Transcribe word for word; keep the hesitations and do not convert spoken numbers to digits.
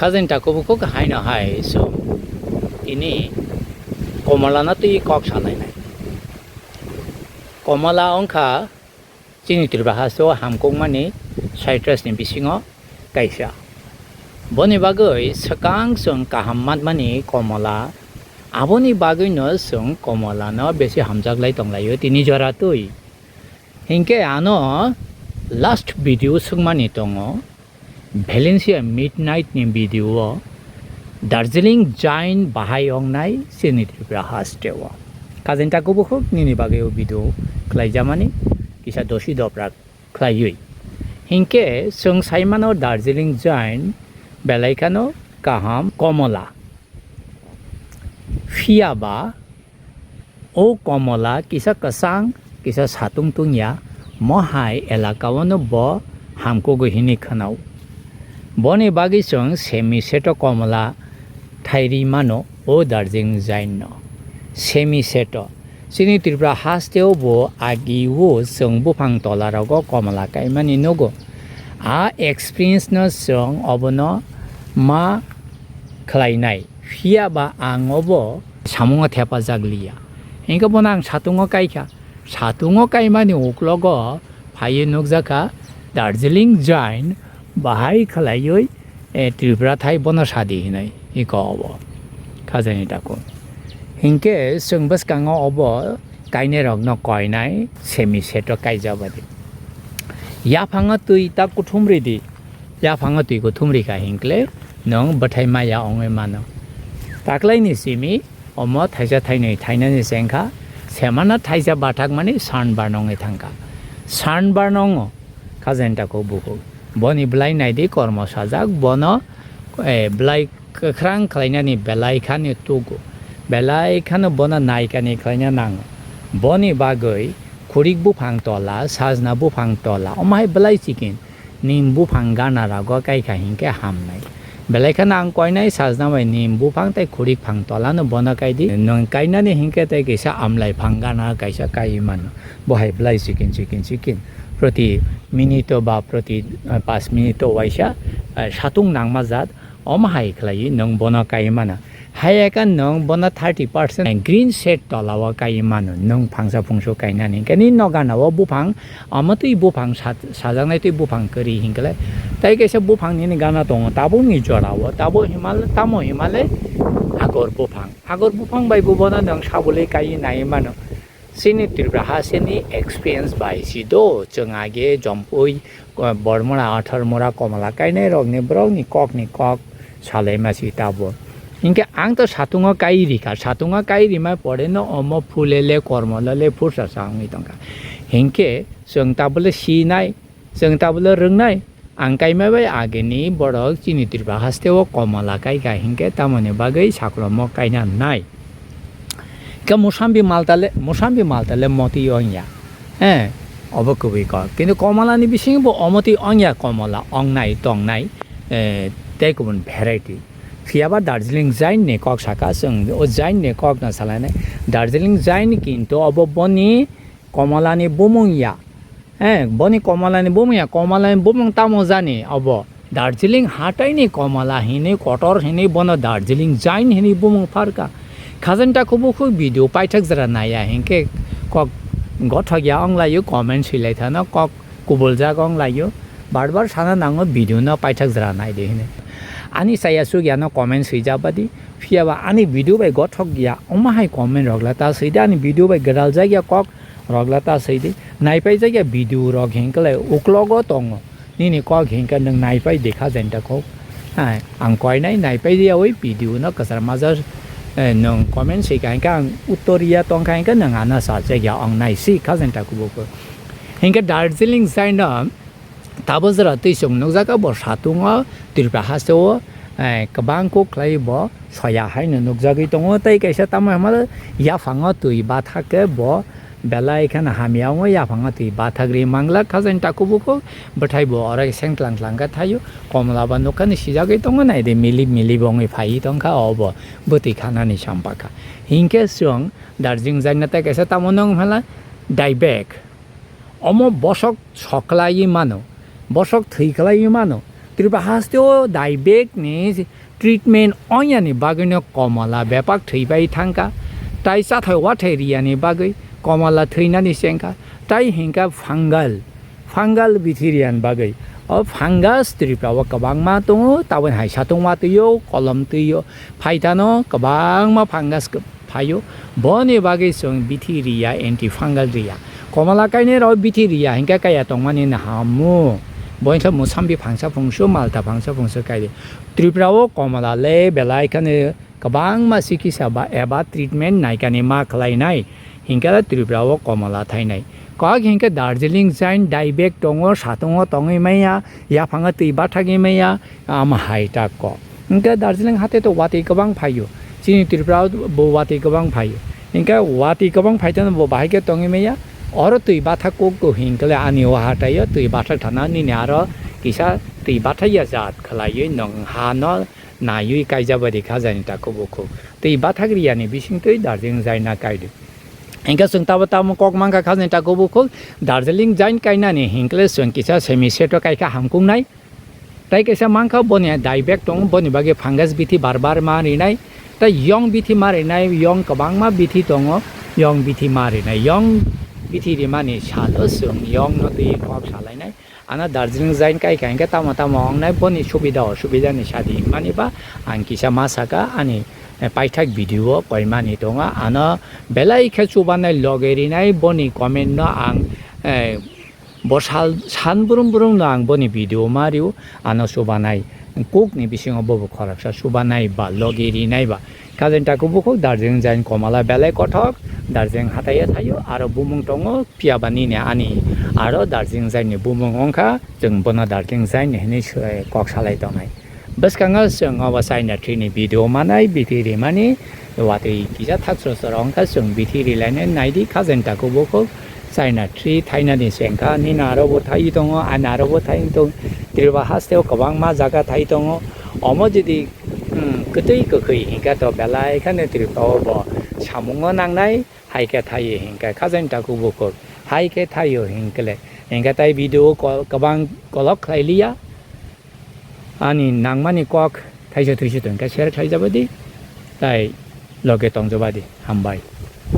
Khajani takhuk bukhuk haino hai chwng tini Komolano twi kok salainai. Komola wngkha chini Tripura hasteo hamkukmani citrus ni bisingo kaisa. Boni bagwi swkang chwng kaham manmani Komola, aboni bagwino chwng Komolano besi hamjaklai tonglaio tini jora twi. Hinkhe ano last video swngmani tongo, Valencia Midnight ni video o Darjeeling Jain bahai wngnai chini Tripura hasteo. Khajani takhuk bukhuk nini bagwi o video khlaijamani kisa dosi doprak khlaiwi. Hinkhe chwng saimano Darjeeling Jain belai kheno kaham Komola. Phiya ba o Komola kisa kwchang, kisa satung tungya, mohai elaka o no bo hamkukgo hinwi khwnao. Boni bagwi chwng semi seto Komola thairi mano o Darjeeling Jain no. Semi seto. Chini Tripura hasteo bo agi o chwng buphang tola rogo Komola kaimani nugo. A experience no chwng obono ma khlainai. Phiya ba ang obo samungo thepajak liya. Hinkhe bono ang satungo kaikha. Satungo kaimani uklogo phaiwi nukjakha Darjeeling Jain bahai khlaiwi, eh, Tripura thai bono sadi hinwi iko obo. Khajani takhuk. Hinkhe chwng bwskango obo kainairokno koinai semi seto kaijabadi. Yaphango twi ta kuthum ridi. Yaphango twi kuthum rikha hinkle nwng bwthai maya wngwi mano. Taklaini simi omo thaisa thainwi thainani chengkha, semana thaisa bathakmani sunburn wngwi thangkha. Sunburn wngo khajani takhuk bukhuk. Boni bwlai naidi kormo sajak, bono, eh, bwlai kwkhrang khlainani belai khani tugo. Belai khano bono naikani khlaina nango. Boni bagwi khurik buphang tola, sajna buphang tola, omo hai bwlai chikin. Nim buphang gana rogo kaikha hinkhe hamnai. Belai kheno ang koinai sajna bai nim buphang tei khurik phang tolano bono kaidi. Nwng kainani hinkhe tei kisa amlai phang gana kaisa kaiwi mano. Bo hai bwlai chikin chikin chikin. Proti minute ba proti, eh, panch minute waisa, eh, satung nangma jat. Omo hai khlaiwi nwng bono kaiwi mano. Hayaka nwng bono thirty percent green shade tolao kaiwi mano. Nwng phangsa phungsu kainani hinkhe nini no gana o buphang, omo twi buphang sat-, sajaknai twi buphang kwrwi hinkhe le. Tai kaisa buphang nini gana tongo, tabukni jorao, tabuk himal-, tamo himale agor buphang. Agor buphang bai bo bono nwng sabulwi kaiwi naiwi mano. Chini Tripura hasteni experience bai si do, chwng age jompui, ko-, bormora, atharmora, komola kainai rokni borokni kokni kok salaima si tabo. Hinkhe ang to satungo kai rikha, satungo kai rima pore no omo phulele kormo lele phursa sa wngwi tongkha. Hinkhe chwng tabole sinai, chwng tabole rwngnai, Ang kaima bai agini borok chini Tripura hasteo komola kaika hinkhe tamoni bagwi sakromo kaina nai. Khe musambi maltale, musambi maltale moti ongya. Eh, obo kubui kok. Kintu komolani bisingbo omoti ongya komola ongnai tongnai, eh, tei kubun variety. Phiyaba Darjeeling Jain ni kok saka chwng, o Jain ni kok no salainai. Darjeeling Jain kintu obo boni komolani bumung ya. Eh, boni komalani bumung ya, komalani bumung tamo jani obo? Darjeeling hataini komala hinwi kotor hinwi bono Darjeeling Jain hinwi bumung pharkha. Khajani takhuk bukhuk video paithak jora naiya hinkhe kok gothok ya wnglaio, comment swilaithano kok kubuljak wnglaio. Bar bar sana nango video no paithak jora naidi hinwi. Ani chaya chuk yano comment swijak badi, phiyaba ani video bai gothok ya, omo hai comment rok la ta swidi, ani video bai gwdaljak ya kok rok la ta swi di. Naipai jak ya video rok hinkhe le uklogo tongo. Nini kok hinkhe nwng naipai di kha jani ta kok. Hai, ang koinai naipai ya oi video no kwchar major, eh, nwng comment swi kha hinkhe ang uttor ya tong kha hinkhe nwng ano sa jak ya ang nai si kha jani ta kubuk. Hinkhe Darjeeling side no Tabo jora twi chwng nukjakha bo satungo Tripura hasteo, eh, kwbang kuk khlai bo soya haino nukjagwi tongo. Tei kaisa tamo hwnmale yaphango twi bathak khe bo belai kheno hamya wngo, yaphango twi bathak ri mangla khajani takhuk bukhuk bwthai bo oro seng tlang tlang khe thaio. Komla bo nukha ni sijagwi tongo, naidi milip milip wngwi phaiwi tongkha obo bwtwi khanani sampakha. Hinkhe chwng Darjeeling jaina tei kaisa tamo nung hwnla dai bag. Omo bosok soklaiwi mano, bosok thwi kwlaiwi mano, Tripura haste o dieback ni treatment onyani bagwi no Komala bepak thwi bai thangkha, tai chathai wathai riyani bagwi Komala thwinani chengkha, tai hinkha fungal, fungal bithi riyani bagwi. O fungus Tripura o kwbangma tongo, taboni hai satung watwi o, kolom twi o, phaithano kwbangma fungus phaio, boni bagwi chwng bithi riya, anti fungal riya. Komala kainai rok bithi riya hinkhe kaya tongmani nahamu. Boinsa musambi phangsa phungsu, malta phangsa phungsu kaidi. Tripura o Komala le belai khani kwbangma sikisa ba eba treatment naikani ma khlainai. Hinkhe Tripura o Komala thainai. Kok hinkhe Darjeeling jain dieback tongo, satungo tongwi maya, yaphango twi bathagwi maya, ama hai tak kok. Hinkhe Darjeeling hate to watwi kwbang phaio. Chini Tripura bo watwi kwbang phaio. Hinkhe watwi kwbang phaitano bo bahai khe tongwi maya. Oro twi bathak kok to hinkhe ani o hataio twi bathak thana nini aro kisa twi bathak ya jat khlaiwi nwng hano naiwi kaijabadi khajani takhuk bukhuk. Twi bathak riyani bisingtwi Darjeeling jaina kaidi. Hinkhe chwng tabo tamo kok mankha khajani takhuk bukhuk Darjeeling jain kainani hinkhe chwng kisa semi seto kaikha hamkuknai. Tai kaisa mankha boni dieback tongo, boni bagwi fungus bithi bar bar ma rinai. Tai yong bithi ma rinai, yong kwbangma bithi tongo, yong bithi ma rinai. Yong bithi rimani salo chwng yong no twi kok salainai. Ano Darjeeling jain kai kai hinkhe tamo tamo wngnai, boni subida osubida ni sadi hinmani ba ang kisa ma saka ani, eh, paithak video o koimani tongo. Ano belai khe chubanai loge rinai, boni comment no ang, eh, bo sal san brum brum no ang boni video ma rio, ano chubanai kok ni bisingo bobo khoroksa chubanai ba loge rinai ba. Kajani takhuk bukhuk Darjeeling jain Komala belai kothok, Darjeeling hataio thaio, aro bumung tongo, phiya ba nini ani aro Darjeeling jaini bumung wngkha, chwng bono Darjeeling jaini hinwi kok salai tongnai. Bwskango chwng obo China three ni video manai, bithi rimani, watwi kisa thak sro sro wngkha, chwng bithi rilainai naidi, kajani takhuk bukhuk China three thainani chengkha, nini aro bo thai tongo, ani aro bo thai tong, Tripura haste o kwbangma jaga thai tongo, omo jodi, hmm, kwtwi kwkhwi hinkhe to belai kheno Tripura o bo samungo nangnai, hai khe thaio hinkhe kajani takhuk bukhuk, hai khe thaio hinkhe le, hinkhe tai video ko-, kwbang kolok khlai liya, ani nangmani kok thaisa thuisa tongkhe share khlai jabadi, tai loge tong jabadi, hambai.